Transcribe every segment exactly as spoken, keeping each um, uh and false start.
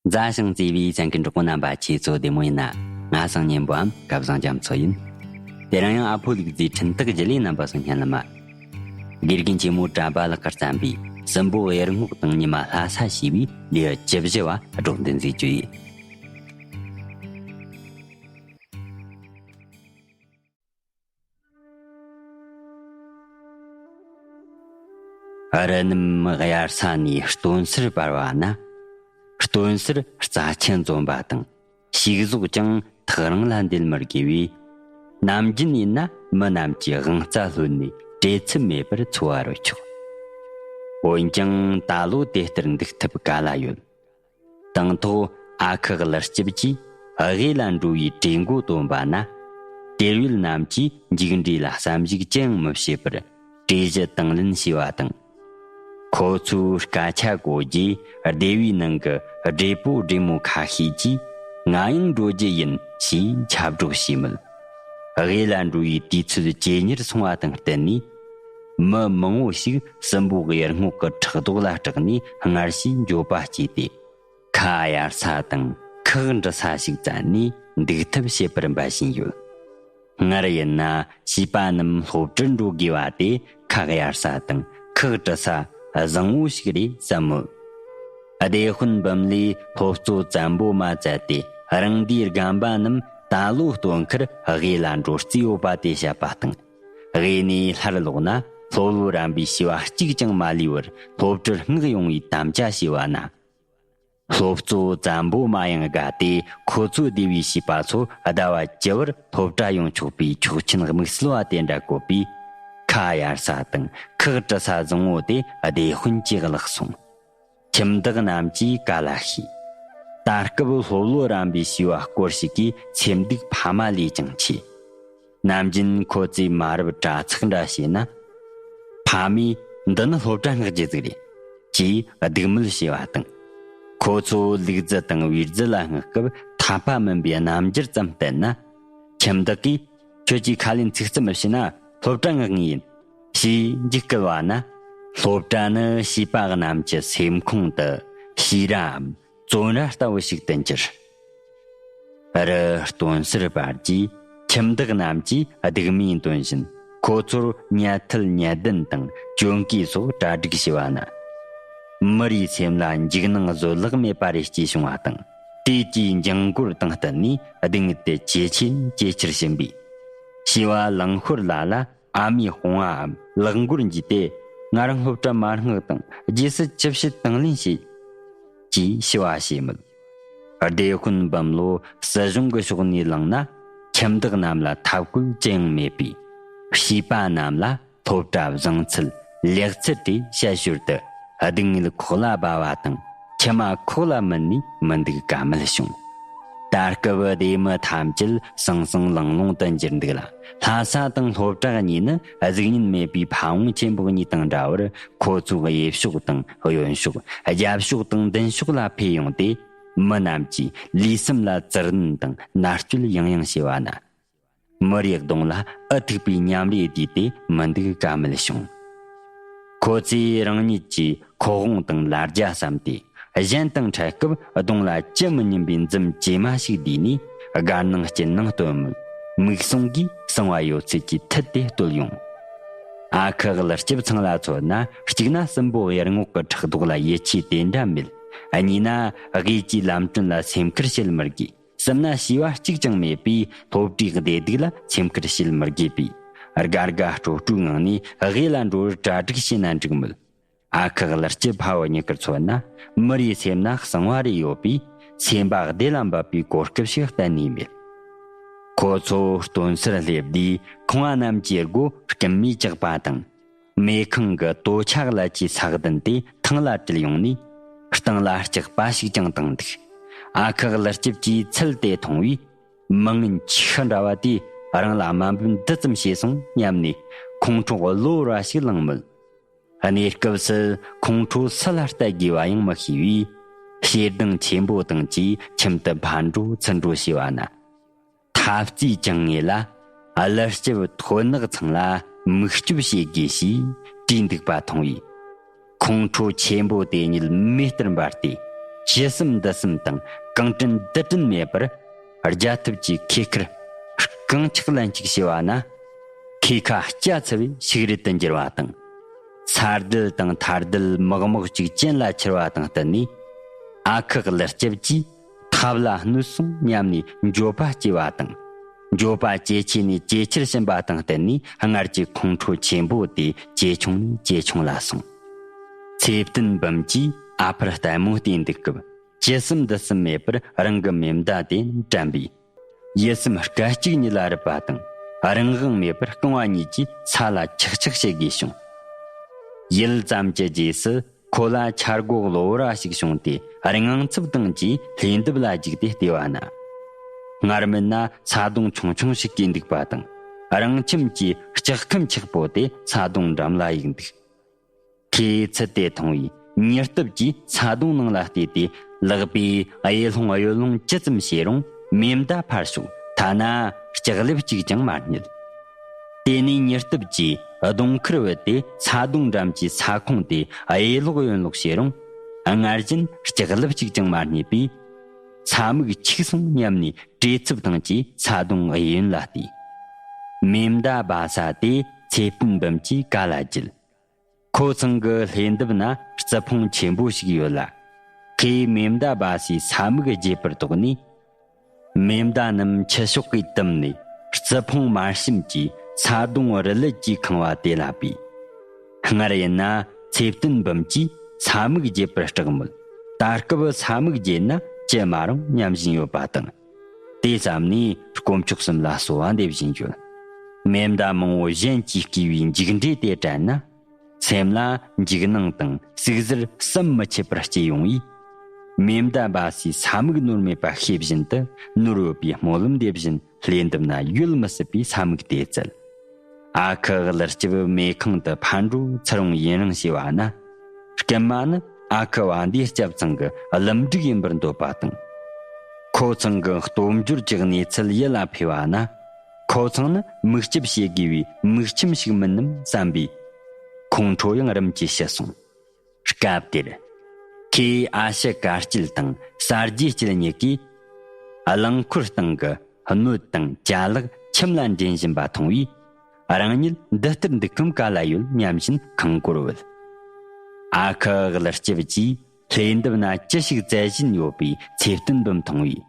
མཛའ་ཞིང་བརྩེ་བའི་གསན་མཁན་གྲོགས་པོ་རྣམ་པ། ཁྱེད་ཚོ་བདེ་མོ་ཡིན་ན། ང་སང་ཉན་པའམ་སྐལ་བཟང་རྒྱ་མཚོ་ཡིན། དེ་རིང་ཡང་ཨ་ཕོ་ལུག་རྫིའི་འཕྲིན་སྟེགས་བརྒྱུད་ལས་རྣམ་པ་ཚོ་སྙན་ལ་མ། དགེ་རྒན་ཆེན་མོ་གྲྭ་པ་ལགས་ཀྱིས་བརྩམས་པའི་སྲིན་པོ་གཡུ་རྔོག་དང་ཉི་མ་ལྷ་ས་ཞེས་པའི་ལེའུ་བཅུ་བཞི་བ་སྒྲོག་འདོན་མཛད་རྒྱུ་ཡིན། རི་རྣམས་དབྱར་ས་ནས་སྟོན་སར་འབར་བ་ན། སྟོན་སར་རྩྭ་ཆུ་འཛོམས་པ་དང་། ཕྱུགས་ཟོག་ཀྱང་ཐག་རིང་ལ་འདེད་མི་དགོས་པས། ནམ་རྒྱུན་ཡིན་ན་མི་རྣམས་ཀྱིས་དབང་རྩ་ལྷོད་ནས་བྲེལ་འཚུབ་མེད་པར་འཚོ་བ་རོལ་ཆོག། འོན་ཀྱང་ད་ལོ་དེ་ལྟར་འདུག་ཐབས་ག་ལ་ཡོད། དང་ཐོག་ཨ་ཁུ་ཀླུ་སྐྱིབས་ཀྱིས་དབུས་ལ་འགྲོ་བའི་གྲོས་འགོ་བཏོན་པ་ན། དེར་ཡོད་རྣམས་ཀྱིས་མཇུག་འབྲས་ལ་བསམ་གཞིག་ཅི་ཡང་མི་བྱེད་པར་གྲོས་གཞི་དང་ལེན་བྱས་པ་དང་། ཁོ་ཚོས་སྐད་ཆ་གོ་རྗེས་སྡེ་བའི་ནང་གི་བགྲེས་པོ་བགྲེས་མོ་ཁ་ཤས་ཀྱིས་ང་ཡང་འགྲོ་རྒྱུ་ཡིན་ཞེས་ཁྱབ་བསྒྲགས་བྱས་མོད། དབུས་ལ་འགྲོ་བའི་དུས་ཚོད་ཇེ་ཉེར་སོང་བ་དང་བསྟུན་ནས། མི་མང་བོ་ཞིག་སྲིན་པོ་གཡུ་རྔོག་གི་ཕྲག་དོག་ལ་སྐྲག་ནས་སྔར་བཞིན་འགྱོད་པ་སྐྱེས་ཏེ། ཁ་གཡར་ས་དང་ཁག་འབྲི་ས་ཞིག་བཙལ་ནས་འདུག་ཐབས་བྱེད་པར་འབད་བཞིན་ཡོད། སྔར་ཡིན་ན་བྱིས་པ་རྣམས་སློབ་གྲྭར་འགྲོ་དགོས་པ་དེ་ཁ་གཡར་ས་དང་ཁག་འབྲི་ས་བཟང་བོ་ཞིག་རེད་བསམ་མོད། སྡེ་དཔོན་འབུམ་ལས་སློབ་གཙོ་བཙན་པོ་མ་བཙལ་ཏེ། རང་སྡེའི་རྒན་པ་རྣམས་ད་ལོ་སྟོན་ཁར་དབུས་ལ་འགྲོ་རྩིས་ཡོད་པ་དེ་བཤད་པ་དང་། དབུས་ནས་སླར་ལོག་ན་སློབ་ལོ་རན་པའི་བྱིས་པ་གཅིག་ཀྱང་མ་ལུས་པར་སློབ་གྲྭར་མངགས་ཡོང་བའི་དམ་བཅའ་བྱས་པ་ན། སློབ་གཙོ་བཙན་པོ་མ་ཡང་དགའ་སྟེ། ཁོ་ཚོའི་སྡེ་བའི་བྱིས་པ་ཚོ་ཟླ་བ་བཅུ་བར་སློབ་གྲྭ་ཡོང་ཆོག་པའི་ཆོག་མཆན་དམིགས་བསལ་བ་དེ་འདྲ་བཀོད་པས། ཁ་གཡར་ས་དང་ཁག་འབྲི་ས་བཟང་བོ་དེ་སྡེ་དཔོན་གྱིས་བརླགས་སོང་། ཁྱིམ་བདག་རྣམས་ཀྱིས་ག་ལ་ཤེས། ད་སྐབས་སློབ་ལོ་རན་པའི་བྱིས་པ་སྐོར་ཞིག་གིས་སེམས་སྡུག་ཕ་མ་ལས་ཀྱང་ཆེ། ནམ་རྒྱུན་ཁོ་ཚོས་མ་རབས་དྲ་ཚིགས་འདྲ་བྱས་ན། ཕ་མས་འདི་ནི་སློབ་གྲྭ་མངགས་རྒྱུ་ཟིག་རེད། ཅེས་སྡིགས་དམོད་བྱས་པ་དང་། ཁོ་ཚོ་ལུག་རྫི་དང་བེར་རྫི་ལ་མངགས་སྐབས་ཐག་པ་མིན་པའི་རྣམ་འགྱུར་ཙམ་བསྟན་ན། ཁྱིམ་བདག་གིས། ཁྱོད་ཀྱིས་ཁ་ལེན་ཚིག་རྩུབ་མི་བྱེད་ན་སློབ་གྲྭ་མངགས་ངེས་ཡིན། ཞེས་འཇིགས་སྐུལ་བ་ན། སློབ་གྲྭ་ནི་བྱིས་པ་རྣམས་ཀྱི་སེམས་ཁོང་དུ་ཤེས་རའམ་བཙོན་ར་ལྟ་བུ་ཞིག་ཏུ་འགྱུར། རི་སྟོན་སར་བར་གྱི་ཁྱིམ་བདག་རྣམས་ཀྱིས་སྡིགས་དམོད་འདོན་བཞིན། ཁོ་ཚོར་ཉལ་ཐུལ་ཉལ་གདན་དང་གྱོན་གོས་སོགས་གྲ་སྒྲིག་བྱས་པ་ན། མི་རེའི་སེམས་ལ་འཇིགས་སྣང་བཟོད་གླགས་མེད་པ་རེ་སྐྱེས་བྱུང་བ་དང་། དེ་གྱིས་འགྱིང་སྐོར་དང་བསྟུན་ནས་སྡུག་བསྔལ་དེ་ཇེ་ཆེ་ཇེ་ཆེར་ཕྱིན་པས། བྱིས་པ་ལང་ཤོར་ལ་ལ་ཨ་མའི་དཔུང་བའམ་ལག་མགོར་འཇུས་ཏེ། ང་རང་སློབ་གྲྭ་མ་མངགས་དང་རྗེས་སུ་ཅི་བྱེད་དང་ལེན་བྱེད། ཅེས་ཞུ་བ་བྱས་མོད། སྡེ་དཔོན་འབུམ་ལོ་སྲིད་གཞུང་གི་ཕྱོགས་ནས་བླངས་ན། ཁྱིམ་བདག་རྣམས་ལ་ཐབས་བཀོད་ཅི་ཡང་མེད་པས། བྱིས་པ་རྣམས་ལ་སློབ་གྲྭ་བཟང་ཚུལ་ལེགས་ཚུལ་དེ་དཔྱད་ཞོར་དུ་སྡུག་བསྔལ་ཁོག་ལ་སྦ་བ་དང་། མཆི་མ་ཁོག་ལ་མུད་ནས་མི་འདུག་ག་མེད་བྱུང་། ད་སྐབས་སྡེ་མི་ཐམས་ཅད་སང་སང་ལང་ལོང་དུ་འགྱུར་འདུག་ལ། ལྷ་ས་དང་སློབ་གྲྭ་གཉིས་ནི་གཟུགས་བརྙན་མེད་པའི་ཕ་བོང་ཆེན་པོ་གཉིས་དང་འདྲ་བར། ཁོ་ཚོའི་གཡས་ཕྱོགས་དང་གཡོན་ཕྱོགས། རྒྱབ་ཕྱོགས་དང་མདུན་ཕྱོགས་ལ་འཕེལ་ཡོང་སྟེ། མི་རྣམས་ཀྱིས་ལུས་སེམས་ལ་ཙིར་ནན་དང་མནར་གཅོད་ཡང་ཡང་བྱས་པ་ན། མི་རེའི་གདོང་ལ་ཨུ་ཐུག་པའི་མཉམ་རེ་བསྡུས་ཏེ་མི་འདུག་ག་མེད་བྱུང་། ཁོ་ཚོས་རང་ཉིད་ཀྱི་ཁོག་དབང་དང་ལ་རྒྱ་བསམ་སྟེ། གཞན་དང་འཕྲད་སྐབས་གདོང་ལ་ཅི་མི་སྙམ་པའི་འཛུམ་ཇེ་མ་ཞིག་བསྡུས་ནས། དགའ་སྣང་སྐྱིད་སྣང་སྟོན་མོད། མིག་ཟུང་གིས་གསང་བ་ཡོད་ཚད་ཀྱིས་མཐིལ་དེ་བརྟོལ་ཡོང་། ཨ་ཁུ་ཀླུ་སྐྱིབས་ཚང་ལ་མཚོན་ན། གཅིག་ན་སྲིན་པོ་གཡུ་རྔོག་གི་ཕྲག་དོག་ལ་ཡིད་ཆེས་དེ་འདྲ་མེད། གཉིས་ན་དབུས་ཀྱི་ལམ་གྲོན་ལ་སེམས་ཁུར་བྱེད་མི་དགོས། གསུམ་ན་བྱིས་པ་གཅིག་ཀྱང་མེད་པས། སློབ་གྲྭའི་བདེ་སྡུག་ལ་སེམས་ཁུར་བྱེད་མི་དགོས་པས། དགའ་དགའ་སྤྲོ་སྤྲོའི་ངང་ནས་དབུས་ལ་འགྲོ་བར་གྲ་སྒྲིག་བྱས་ན་འགྲིག་མོད། ཨ་ཁུ་ཀླུ་སྐྱིབས་ཕ་བུ་གཉིས་ཀར་མཚོན་ན། མི་རེའི་སེམས་ན་གསང་བ་རེ་ཡོད་པས། སེམས་པ་བདེ་ལ་འབབ་པའི་གོ་སྐབས་ཤིག་གཏན་ནས་མེད། ཁོ་ཚོ་སྟོན་སར་སླེབས་དུས། ཁང་བ་རྣམས་ཀྱི་སྒོ་རྐུན་མས་བཅག་པ་དང་། མེ་ཁང་གི་དོ་ཆ་གླ་ཆའི་ས་གདན་དེ་ཐང་ལ་དྲིལ་ཡོང་ནས། སྟེང་ལ་སྐྱག་པ་ཞིག་ཀྱང་བཏང་འདུག། ཨ་ཁུ་ཀླུ་སྐྱིབས་ཀྱིས་ཚུལ་དེ་མཐོང་བས། མི་ངན་ཁྱི་འདྲ་བ་དེས་རང་ལ་དམའ་འབེབས་འདི་ཙམ་བྱས་སོང་སྙམ་ནས། ཁོང་ཁྲོ་གློ་བུར་བ་ཞིག་ལངས་མོད། གནས་སྐབས་སུ་ཁོང་ཁྲོ་སུ་ལ་གཏད་དགོས་པ་ཡང་མི་ཤེས་པས། ཞེ་སྡང་ཆེན་པོ་དང་བཅས་ཁྱིམ་དུ་ཕར་འགྲོ་ཚུར་འགྲོ་བྱས་པ་ན། འཐབ་རྩོད་བྱུང་ངེས་ལ། ཀླུ་སྐྱིབས་ཐོན་ནག་ཚང་ལ་མིག་སྐྱོབ་བྱེད་དགོས་ཞེས་བྲིས་འདུག་པ་མཐོང་བས། ཁོང་ཁྲོ་ཆེན་པོ་དེ་ཉིད་མེ་ལྟར་འབར་ཏེ། ཇི་སྲིད་འདི་སྲིད་དང་གང་དྲན་འདི་དྲན་མེད་པར་རྒྱལ་ཐབས་ཀྱི་ཁེ་ཁར་རྐང་ཆག་ལན་གཅིག་བྱས་པ་ན། ཁེ་ཁ་སྐྱ་ཚ་བའི་ཞིག་རལ་དུ་འགྱུར་བ་དང་། ས་རྡུལ་དང་ཐ་རྡུལ་མག་མོག་ཅིག་གྱེན་ལ་འཕྱུར་བ་དང་བསྟུན་ནས། ཨ་ཁུ་ཀླུ་སྐྱིབས་ཀྱིས་ཐབས་ལ་གནོད་སོང་སྙམ་ནས་འགྱོད་པ་སྐྱེས་པ་དང་། འགྱོད་པ་ཇེ་ཆེ་ནས་ཇེ་ཆེར་ཕྱིན་པ་དང་བསྟུན་ནས། སྔར་གྱི་ཁོང་ཁྲོ་ཆེན་པོ་དེ་ཇེ་ཆུང་ནས་ཇེ་ཆུང་ལ་སོང་། ཚེ་བརྟན་འབུམ་གྱིས་ཨ་ཕར་ལྟད་མོ་བལྟས་འདུག་སྐབས། ཇི་སྲིད་འདི་སྲིད་མེད་པར་རང་གི་མེ་མདའ་དེ་རྣམས་དྲན་པས། ཡིད་སེམས་སྐད་ཅིག་ཉིད་ལ་རུབ་པ་དང་། རང་དབང་མེད་པར་རྐང་བ་གཉིས་ཀྱིས་ས་ལ་ཆག་ཆག་བྱེད་དགོས་བྱུང་། ཡུད་ཙམ་གྱི་རྗེས་སུ། ཁོ་ལ་འཆར་སྒོ་གློ་བུར་བ་ཞིག་བྱུང་སྟེ། དངངས་འཚབ་དང་བཅས་ལྷེ་འདབས་ལ་རྒྱུགས་ཏེ་བལྟས་པ་ན། སྔར་མེད་ན་ས་དོང་ཆུང་ཆུང་ཞིག་གིས་འདུག་པ་དང་། རང་ཁྱིམ་གྱི་ལྕགས་ཁམ་ཆག་པོ་དེ་ས་དོང་འགྲམ་ལ་གཡུགས་འདུག་ཁོས་ཚུལ་དེ་མཐོང་བས། མྱུར་སྟབས་ཀྱིས་ས་དོང་ནང་ལ་བལྟས་ཏེ། ལག་པས་གཡས་ལྷུང་གཡོན་ལྷུང་ཅི་ཙམ་བྱས་རུང་། མེ་མདའ་ཕར་ཞོག་ཐ་ན་ལྕགས་ལེབ་གཅིག་ཀྱང་མ་རྙེད། དེ་ནས་མྱུར་སྟབས་ཀྱིས་གདོང་ཁར་བུད་དེ། ས་དོང་འགྲམ་གྱི་ས་ཁོངས་དེ་གཡས་ལོག་གཡོན་ལོག་བྱས་རུང་། སྔར་བཞིན་ལྕགས་ལེབ་གཅིག་ཀྱང་མ་རྙེད་པས། ས་མིག་འཁྱུག་སོང་སྙམ་ནས་བྲེལ་འཚུབ་དང་བཅས་ས་དོང་གཡས་གཡོན་ལ་བལྟས། མེ་མདའ་སྦ་ས་དེ་ཚེ་བརྟན་འབུམ་གྱིས་ག་ལ་བརྗེད། ཁོ་ཚང་གི་ལྷེ་འདབས་ན་རྩི་ཕུང་ཆེན་པོ་ཞིག་ཡོད་ལ། ཁོས་མེ་མདའ་སྦ་སའི་ས་མིག་བརྗེད་པར་དོགས་ནས། མེ་མདའ་རྣམས་ཕྱི་ཕྱོགས་ཀྱིས་བཏུམས་ནས། རྩི་ཕུང་དམར་ཞིམ་གྱིས་ས་དོང་རི་ལུད་ཀྱིས་ཁེངས་པ་དེ་ལ་བུས། སྔར་ཡིན་ན་ཚེ་བརྟན་འབུམ་གྱིས་ས་མིག་བརྗེད་པར་སྐྲག་མོད། ད་སྐབས་ས་མིག་བརྗེད་ན་ཅི་མ་རུང་སྙམ་བཞིན་ཡོད་པ་དང་། དེ་བསམ་ནས་དཀོན་མཆོག་གསུམ་ལ་གསོལ་བ་འདེབས་བཞིན་ཡོད། མེ་མདའ་མང་བོ་གཞན་གྱིས་བརྐུས་པའི་མཇུག་འབྲས་དེ་དྲན་ན། སེམས་ལ་འཇིགས་སྣང་དང་ཟུག་གཟེར་བསམ་མི་ཁྱབ་པར་སྐྱེས་ཡོང་བས། མེ་མདའ་སྦ་སའི་ས་མིག་ནོར་མེད་པ་ཤེས་བཞིན་དུ། ནོར་ཡོད་པའི་སྨོན་ལམ་འདེབས་བཞིན་ལྷེ་འདབས་ན་ཡོད་མི་སྲིད་པའི་ས་མིག་དེ་བཙལ། ཨ་ཁུ་ཀླུ་སྐྱིབས་མེ་ཁང་དུ་ཕར་འགྲོ་ཚུར་འོང་ཡུན་རིང་བྱས་པ་ན། རྐུན་མ་ནི་ཨ་ཁུ་བ་འདིའི་སྐྱབས་ཚང་གི་ཀླུ་འབྲུག་ཡིན་པར་འདོད་པ་དང་། ཁོ་ཚང་གི་སྟོབས་འབྱོར་གྱི་གནས་ཚུལ་ཡིད་ལ་ཕེབས་པ་ན། ཁོ་ཚང་ནི་མིག་ལྕིབས་བྱེད་དགོས་པའི་མིག་ཁྱིམ་ཞིག་མིན་ནམ་བསམ་པས། ཁོང་ཁྲོ་ཡང་རིམ་གྱིས་ཞི་སོང་། སྐབས་དེར། ཁོས་ཨ་ཕྱི་དཀར་སྐྱིད་དང་གསར་བརྗེ་སྐྱིད་གཉིས་ཀས། རླངས་འཁོར་སྟེང་གི་སྣོད་དང་ཅ་ལག་ཁྱིམ་ལ་འདྲེན་བཞིན་པ་མཐོང་བས། རང་ཉིད་འདི་ལྟར་འདུག་ཁམས་ག་ལ་ཡོད་སྙམ་བཞིན་ཁང་སྒོར་བུད། ཨ་ཁུ་ཀླུ་སྐྱིབས་ཀྱིས་ལྷེ་འདབས་ན་ཅི་ཞིག་བཙལ་བཞིན་ཡོད་པའི་ཚེ་བརྟན་འབུམ་མཐོང་བས།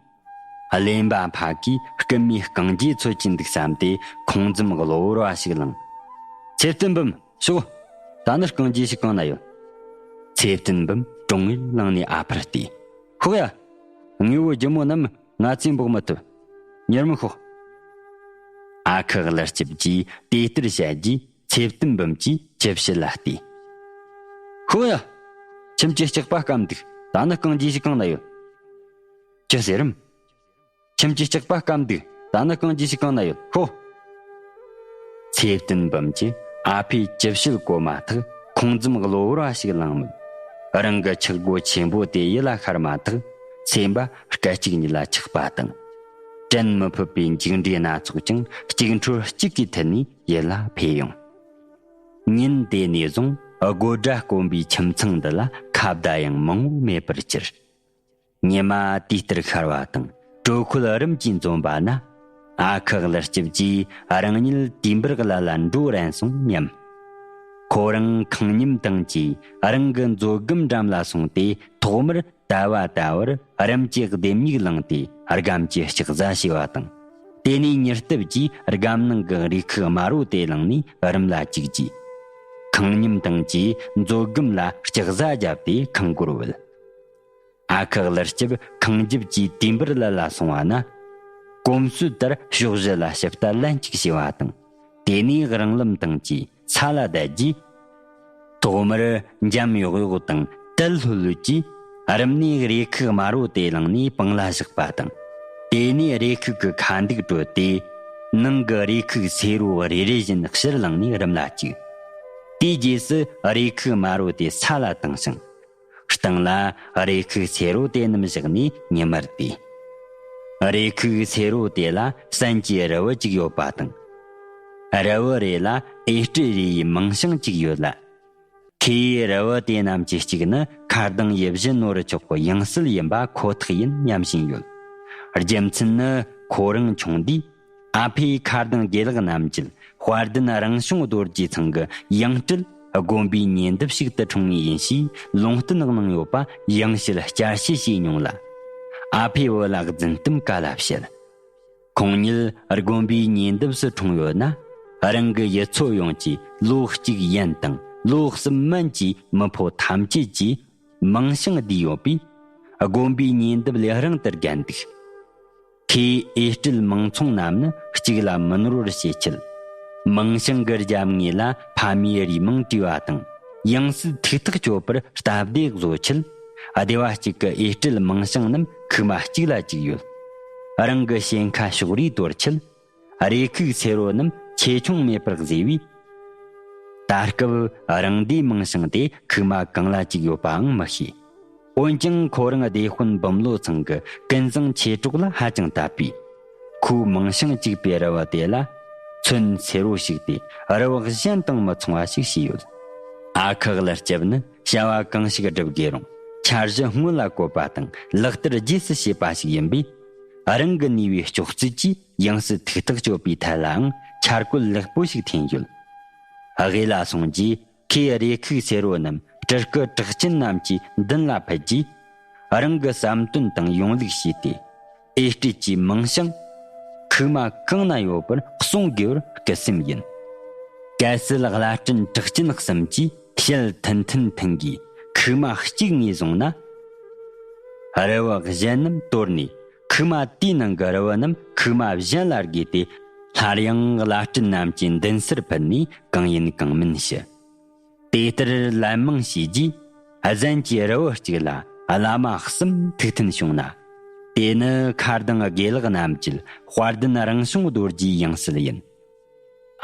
གླེན་པ་ཕ་གིས་རྐུན་མའི་རྐང་རྗེས་འཚོལ་གྱིན་འདུག་བསམ་སྟེ། ཁོང་འཛུམ་གློ་བུར་བ་ཞིག་བླངས། ཚེ་བརྟན་འབུམ། ཤོག་ད་ནི་རྐང་རྗེས་ཤིག་གང་ན་ཡོད། ཚེ་བརྟན་འབུམ་གྲོང་ངེར་ལངས་ནས་ཨ་ཕར་བལྟས། ཤོག་ཡ། དངོས་པོ་ལྗིད་མོ་རྣམས་ང་ཚོས་འབོག་མི་ཐུབ། མྱུར་མི་ཤོག་ཨ་ཁུ་ཀླུ་སྐྱིབས་ཀྱིས་དེ་ལྟར་བཤད་རྗེས། ཚེ་བརྟན་འབུམ་གྱིས་ཁྱི་ཕྱི་ལ་བལྟས། ཤོག་ཡ། ཁྱིམ་གྱི་ལྕགས་པ་སྐམ་འདུག་ད་ནི་རྐང་རྗེས་ཤིག་གང་ན་ཡོད། ཅི་ཟེར་རམ། ཁྱིམ་གྱི་ལྕགས་པ་སྐམ་འདུག་ད་ནི་རྐང་རྗེས་ཤིག་གང་ན་ཡོད། ཧོ། ཚེ་བརྟན་འབུམ་གྱིས་ཨ་ཕའི་ཁྱི་ཕྱི་གོ་མ་ཐག་ཁོང་འཛུམ་གློ་བུར་བ་ཞིག་བླངས་མོད། རང་གི་ཆག་སྒོ་ཆེན་པོ་དེ་ཡིད་ལ་ཤར་མ་ཐག་སེམས་པ་སྐད་ཅིག་ཉིད་ལ་ཆགས་པ་དང་། དྲན་མི་ཕོད་པའི་མཇུག་འབྲས་སྣ་ཚོགས་ཀྱང་གཅིག་འཕྲོར་གཅིག་གིས་མཐུད་ནས་ཡིད་ལ་འཕེལ་ཡོང་། ཉིན་དེ་ནས་བཟུང་སྒོ་སྒྲ་དཀོན་པའི་ཁྱིམ་ཚང་འདི་ལ་ཁ་བརྡ་ཡང་མང་བོ་མེད་པར་གྱུར། ཉི་མ་དུས་ལྟར་ཤར་བ་དང་དྲོད་ཁོལ་རིམ་གྱིས་འཛོམས་པ་ན། ཨ་ཁུ་ཀླུ་སྐྱིབས་ཀྱིས་རང་ཉིད་དུས་འབུར་གླ་ལ་འགྲོ་རན་སོང་སྙམ། ཁོ་རང་ཁང་རྙིང་དང་བཅས་རང་གི་མཛོད་སྒམ་འགྲམ་ལ་སོང་སྟེ། ཐོག་མར་ད་བ་ད་བར་རིམ་གྱིས་ལྡེམ་མིག་བླངས་ཏེ་སྒམ་གྱི་ལྕགས་ཟྭ་ཕྱེ་བ་དང་། དེ་ནས་མྱུར་སྟབས་ཀྱིས་སྒམ་ནང་གི་རས་ཁུག་དམར་བོ་དེ་བླངས་ནས་རུམ་ལ་བཅུག་རྗེས། ཁང་རྙིང་དང་བཅས་མཛོད་སྒམ་ལ་ལྕགས་ཟྭ་བརྒྱབ་སྟེ་ཁང་སྒོར་བུད། ཨ་ཁུ་ཀླུ་སྐྱིབས་ཁང་རྒྱབ་ཀྱི་དུས་འབུར་གླ་ལ་སོང་བ་ན། གོམས་སྲོལ་ལྟར་ཕྱོགས་བཞི་ལ་ཞིབ་ལྟ་ལན་གཅིག་བྱས་པ་དང་། དེ་ནས་རང་ལམ་དང་བཅས་ས་ལ་བསྡད་རྗེས། ཐོག་མར་འཇམ་ཡོག་ཡོག་དང་དལ་ལྷོད་ལྷོད་ཀྱིས་རུམ་ནས་རས་ཁུག་དམར་བོ་དེ་བླངས་ནས་སྤང་ལ་བཞག་པ་དང་། དེ་ནས་རས་ཁུག་གི་ཁ་འདུག་བཀྲོལ་ཏེ། ནང་གི་རས་ཁུག་སེར་བོ་རེ་རེ་བཞིན་ཕྱིར་བླངས་ནས་རུམ་ལ་བཅུག་དེའི་རྗེས་སུ་རས་ཁུག་དམར་བོ་དེ་ས་ལ་བཏིང་ཞིང་། སྟེང་ལ་རས་ཁུག་སེར་བོ་དེ་རྣམས་བཞག་ནས་ཉི་མར་བལྟས། རས་ཁུག་སེར་བོ་དེ་ལ་སན་གྱི་རལ་བུ་གཅིག་ཡོད་པ་དང་། རལ་བུ་རེ་ལ་ཨེ་སྤྲི་རེ་ཡི་མིང་བྱང་གཅིག་ཡོད་ལ། ཁོས་རི་བོ་དེ་རྣམས་ཀྱི་གཅིག་ནི་ཁ་གདངས་ཡིད་བཞིན་ནོར་མཆོག་གི་ཡང་སྲིད་ཡིན་པ་ཁོ་ཐག་ཡིན་སྙམ་བཞིན་ཡོད། རྒྱུ་མཚན་ནི་ཁོ་རང་ཆུང་དུས། ཨ་ཕས་ཁ་གདངས་དགེ་ལགས་རྣམས་ཀྱིས་དཔལ་ལྡན་རང་བྱུང་རྡོ་རྗེ་ཚང་གི་ཡང་སྤྲུལ་དགོན་པའི་ཉེ་འདབས་ཤིག་ཏུ་འཁྲུངས་ངེས་ཡིན་ཞེས་ལུང་བསྟན་གནང་ཡོད་པ་ཡང་བཤད་བསྐྱར་བཤད་བྱས་མྱོང་ལ། ཨ་ཕས་བུ་ལ་རྫུན་གཏམ་ག་ལ་བཤད། ཁོང་ཉིད་དགོན་པའི་ཉེ་འདབས་སུ་འཁྲུངས་ཡོད་ན། རང་གི་ཡུལ་ཚོ་ཡོངས་ཀྱི་ལོ་གཅིག་ཡན་དང་ལོ་གསུམ་མན་གྱི་མི་ཕོ་ཐམས་ཅད་ཀྱིས་མིང་བྱང་བསྡུས་ཡོད་པས། དགོན་པའི་ཉེ་འདབས་ལས་རིང་དུ་བརྒལ་འདུག་ཁོས་ཨེ་སྤྲུལ་མིང་མཚུངས་རྣམས་ནི་གཅིག་ལ་མི་ནོར་བར་བྱེད་ཆེད། མིང་བྱང་གི་རྒྱབ་ངོས་ལ་ཕ་མའི་རུས་མིང་བྲིས་པ་དང་། ཡང་སྲིད་ཐུགས་ཐག་གཅོད་པར་སྟབས་བདེ་བཟོ་ཆེད། སྡེ་བ་གཅིག་གི་ཨེ་སྤྲུལ་མིང་བྱང་རྣམས་ཁུག་མ་གཅིག་ལ་གཅིག་ཡོད། རང་གི་ཞེན་ཁ་ཕྱོགས་རིས་དོར་ཆེད། རེ་ཁུག་སེར་བོ་རྣམས་ཆེ་ཆུང་མེད་པར་བཟོས་པས། ད་སྐབས་རང་སྡེའི་མིང་བྱང་དེ་ཁུག་མ་གང་ལ་གཅིག་ཡོད་པའང་མི་ཤེས། འོན་ཀྱང་ཁོ་རང་སྡེ་དཔོན་འབུམ་ལོ་ཚང་གི་ཀུན་བཟང་ཆོས་གྲོགས་ལ་ཧ་ཅང་དད་པས། ཁོའི་མིང་བྱང་གཅིག་པའི་རི་བོ་དེ་ལ་ཚོན་སེར་བོ་ཞིག་སྟེ་རི་བོ་གཞན་དང་མི་མཚུངས་པ་ཞིག་བྱས་ཡོད། ཨ་ཁུ་ཀླུ་སྐྱབས་ནི་བྱ་བ་གང་ཞིག་བསྒྲུབ་དགོས་རུང་འཆར་གཞི་སྔོན་ལ་བཀོད་པ་དང་ལག་བསྟར་རྗེས་སུ་བྱེད་པ་ཞིག་ཡིན་པས། རང་གི་ནུས་པའི་ལྕོགས་ཚོད་ཀྱིས་ཡང་སྲིད་ཐུགས་ཐག་གཅོད་པའི་ཐད་ལའང་འཆར་བཀོད་ལེགས་པོ་ཞིག་འཐེན་ཡོད། དབུས་ལ་སོང་རྗེས་ཁོས་རེ་ཁུག་སེར་བོ་རྣམས་སྤྲུལ་སྐུ་གྲགས་ཅན་རྣམས་ཀྱི་མདུན་ལ་ཕུལ་རྗེས། རང་གི་བསམ་དོན་དང་ཡོང་ལུགས་ཞུས་ཏེ། ཨེ་སྤྲུལ་གྱི་མིང་བྱང་ཁུག་མ་གང་ན་ཡོད་པར་གསུང་དགོས་པར་སྐུ་སེམས་ཡིན། གལ་སྲིད་བླ་སྤྲུལ་གྲགས་ཅན་གསུམ་གྱིས་ཞལ་མཐུན་མཐུན་མཐུན་གྱིས་ཁུག་མ་གཅིག་ངོས་བཟུང་ན། རི་བོ་གཞན་རྣམས་དོར་ནས་ཁུག་མ་དེའི་ནང་གི་རི་བོ་རྣམས་ཁུག་མ་གཞན་ལ་བགོས་ཏེ། སླར་ཡང་བླ་སྤྲུལ་རྣམས་ཀྱི་མདུན་སར་ཕུལ་ནས་གང་ཡིན་གང་མིན་ཞུ། དེ་ལྟར་ལན་མང་བྱས་རྗེས། གཟན་གྱི་རི་བོ་གཅིག་ལ་བླ་མ་གསུམ་ཐུགས་མཐུན་བྱུང་ན། དེ་ནི་ཁ་གདངས་དགེ་ལགས་རྣམས་ཀྱི་དཔལ་ལྡན་རང་བྱུང་རྡོ་རྗེའི་ཡང་སྲིད་ཡིན།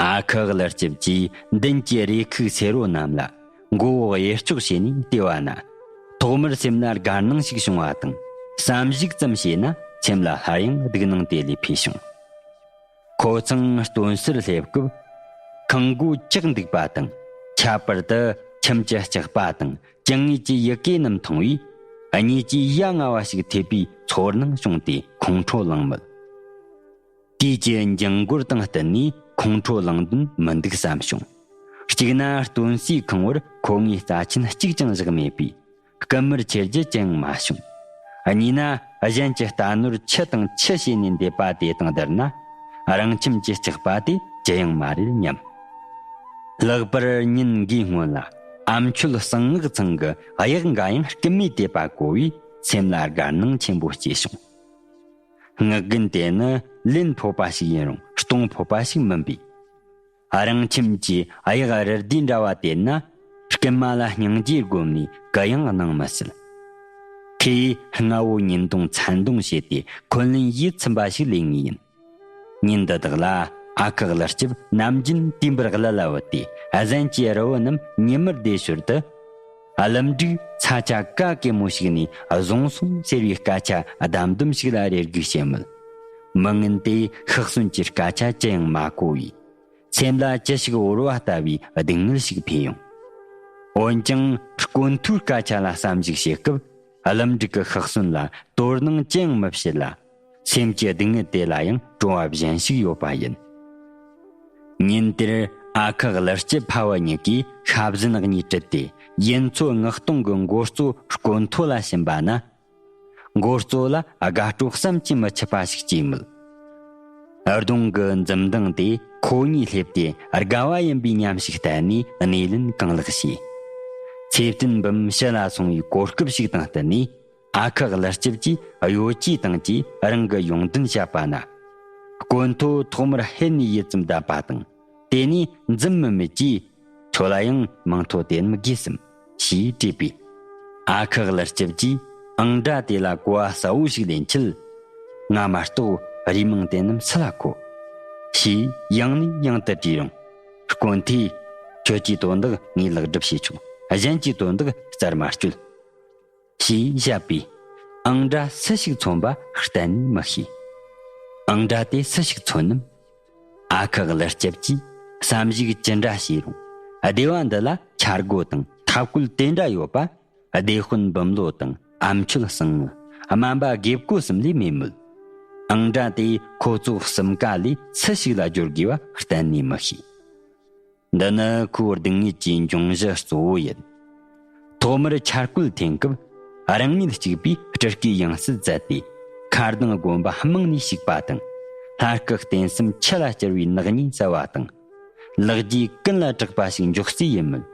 ཨ་ཁུ་ཀླུ་སྐྱབས་ཀྱིས་མདུན་གྱི་རེ་ཁུག་སེར་བོ་རྣམས་ལ་མགོ་བོ་གཡས་ཕྱོགས་བྱས་ནས་བལྟས་པ་ན། ཐོག་མར་སེམས་ལ་དགའ་སྣང་ཞིག་བྱུང་བ་དང་བསམ་གཞིག་ཙམ་བྱས་ན་སེམས་ལ་སླར་ཡང་སྡུག་སྣང་དེ་ལས་འཕེལ་བྱུང་། ཁོ་ཚང་སྟོན་སར་སླེབས་སྐབས། ཁང་སྒོ་བཅག་འདུག་པ་དང་། ཁྱད་པར་དུ་ཁྱིམ་གྱི་ལྕགས་པ་དང་གྱང་ངོས་ཀྱི་ཡི་གེ་རྣམས་མཐོང་བས། གཉིད་ཀྱི་ཡ་ང་བ་ཞིག་ཐེབས་པའི་ཚོར་སྣང་བྱུང་སྟེ་ཁོང་ཁྲོ་ལངས་མོད། དུས་ཀྱི་འགྱིང་འགུལ་དང་བསྟུན་ནས་ཁོང་ཁྲོ་ལངས་དོན་མི་འདུག་བསམ་བྱུང་། གཅིག་ན་སྟོན་སའི་ཁང་བར་ཁོ་ངའི་རྩ་ཆེན་གཅིག་ཀྱང་བཞག་མེད་པས། སྐུ་མར་ཁྱེར་རྒྱུ་ཅི་ཡང་མ་བྱུང་། གཉིས་ན་གཞན་གྱི་རྟ་ནོར་ཆུ་དང་ཆུ་བྱས་ནས་འདེབས་པ་དེ་དང་བསྡུར་ན། རང་ཁྱིམ་གྱི་ལྕགས་པ་དེ་ཅི་ཡང་མ་རེད་སྙམ། ལྷག་པར་ཉིན་འགའི་སྔོན་ལ་ཨ་མཆོད་གསང་སྔགས་ཚང་གི་གཡག་འགའ་ཡང་རྐུན་མས་དེད་པ་གོ་བས་སེམས་ལ་དགའ་སྣང་ཆེན་པོ་སྐྱེས་བྱུང་། སྔགས་རྒན་དེ་ནི་ལན་ཕོད་པ་ཞིག་ཡིན་རུང་གཏོང་ཕོད་པ་ཞིག་མིན་པས། རང་ཁྱིམ་གྱི་གཡག་རི་དེ་འདྲ་བ་དེ་ན་རྐུན་མ་ལ་སྙིང་རྗེ་བསྒོམས་ནས་གུ་ཡངས་གནང་མི་སྲིད། ཁོས་སྔ་བོ་ཉིན་གཏོང་མཚན་གཏོང་བྱས་ཏེ་འཁོན་ལན་ཡིད་ཚིམ་པ་ཞིག་ལེན་ངེས་ཡིན། ཉིན་འདི་དག་ལ་ཨ་ཁུ་ཀླུ་སྐྱབས་ནམ་རྒྱུན་དུས་འབུར་གླུ་ལ་བུད་དེ་གཟན་གྱི་རི་བོ་རྣམས་ཉི་མར་ལྡེ་ཞོར་དུ། ཨ་ལམ་འབྲུག་ཚ་ཆ་ཀ་གེ་མོ་ཞིག་ནས་བཟུང་སོང་ཟེར་བའི་སྐད་ཆ་ཨ་དམ་དུམ་ཞིག་ལ་རེ་སྒུག་བྱེད་མོད། མི་ངན་དེས་ཤག་གསོན་གྱི་སྐད་ཆ་ཅི་ཡང་མ་གོ་བས། སེམས་ལ་ཅི་ཞིག་བོར་བ་ལྟ་བུའི་སྡུག་བསྔལ་ཞིག་འཕེལ་ཡོང་། འོན་ཀྱང་དཀོན་མཐོའི་སྐད་ཆ་ལ་བསམ་གཞིག་བྱེད་སྐབས་ཨ་ལམ་འབྲུག་གི་ཤག་གསོན་ལ་དོ་སྣང་ཅི་ཡང་མི་བྱེད་ལ། སེམས་ཀྱི་སྡུག་བསྔལ་དེ་ལ་ཡང་སྤྲོ་བ་གཞན་ཞིག་ཡོད་པ་ཡིན། ཉིན་དེར་ཨ་ཁུ་ཀླུ་སྐྱབས་ཕ་བུ་གཉིས་ཀྱིས་ཤ་བཟན་གཉིས་དཀྲུས་ཏེ་ཡུན་ཚོ་མངགས་གཏོང་གི་འགོ་གཙོ་དཀོན་མཐོ་ལ་ཕྱིན་པ་ན། འགོ་གཙོ་ལ་དགའ་སྤྲོ་བསམ་གྱིས་མི་ཁྱབ་པ་ཞིག་སྐྱེས་མོད། གདོང་གི་འཛུམ་མདངས་དེ་ཁོ་གཉིས་སླེབས་ཏེ་དགའ་བ་ཡིན་པའི་ཉམས་ཤིག་བསྟན་ནས་སྣེ་ལེན་གང་ལེགས་བྱས། ཚེ་བརྟན་འབུམ་ཕྱི་ལ་སོང་བའི་གོ་སྐབས་ཤིག་དང་བསྟུན་ནས། ཨ་ཁུ་ཀླུ་སྐྱབས་ཀྱིས་གཡོ་ཇུས་དང་བཅས་རང་གི་ཡོང་འདུན་བཤད་པ་ན། དཀོན་མཐོ་ཐོག་མར་ཧད་ནས་ཡིད་ཙམ་བརྡབས་པ་དང་། དེ་ནས་འཛུམ་དམུལ་དམུལ་གྱིས། ཁྱོད་ལ་ཡང་མིང་ཐོ་དེ་རྣམས་དགོས་སམ། ཞེས་དྲིས་པས། ཨ་ཁུ་ཀླུ་སྐྱབས་ཀྱིས་ཨང་སྒྲ་དེ་ལ་གོ་བ་གསལ་བོ་ཞིག་ལེན་ཆེད། ང་མ་གཏོགས་རུས་མིང་དེ་རྣམས་སུ་ལ་གོ། ཞེས་ཡང་ནས་ཡང་དུ་དྲིས་རུང་། དཀོན་མཐོས། ཁྱོད་ཀྱི་དོན་དག་ངས་ལེགས་སྒྲུབ་བྱས་ཆོག་གཞན་གྱི་དོན་དག་རྩར་མ་བསྐྱོད། ཞེས་བཤད་པས། ཨང་སྒྲ་སུ་ཞིག་མཚོན་པ་གཏན་ནས་མི་ཤེས། ཨང་སྒྲ་དེ་སུ་ཞིག་མཚོན་ནམ། ཨ་ཁུ་ཀླུ་སྐྱབས་ཀྱིས་བསམ་གཞིག་ཅི་འདྲ་བྱས་རུང་སྡེ་བ་འདི་ལ་འཆར་སྒོ་དང་ ཐབས་བཀོད་དེ་འདྲ་ཡོད་པ། སྡེ་དཔོན་བུམ་ལོ་དང་ཨ་མཆོད་གསང་ངུ། སྨན་པ་དགེ་བསྐོས་གསུམ་ལས་མེད་མོད། ཨང་གྲངས་དེ་ཁོ་ཚོ་གསུམ་ཀ་ལས་སུ་ཞིག་ལ་བསྒྱུར་དགོས་པ་གཏན་ནས་མི་ཤེས། འདི་ནི་ཁོའི་སྡུག་བསྔལ་གྱི་འབྱུང་གཞི་གཙོ་བོ་ཡིན། ཐོག་མར་འཆར་བཀོད་འཐེན་སྐབས། རང་ཉིད་གཅིག་པུས་སྤྲུལ་སྐུའི་ཡང་སྲིད་མཛད་དེ། མཁར་ལྡིང་དགོན་པ་རྨང་ནས་བཤིག་པ་དང་། ལྷ་སྐུ་རྟེན་གསུམ་ཆུ་ལ་བསྐྱུར་བའི་ནག་ཉེས་བསལ་བ་དང་། ལག་རྗེས་ཀུན་ལ་གྲགས་པ་ཞིག་འཇོག་རྩིས་ཡིན་མོད།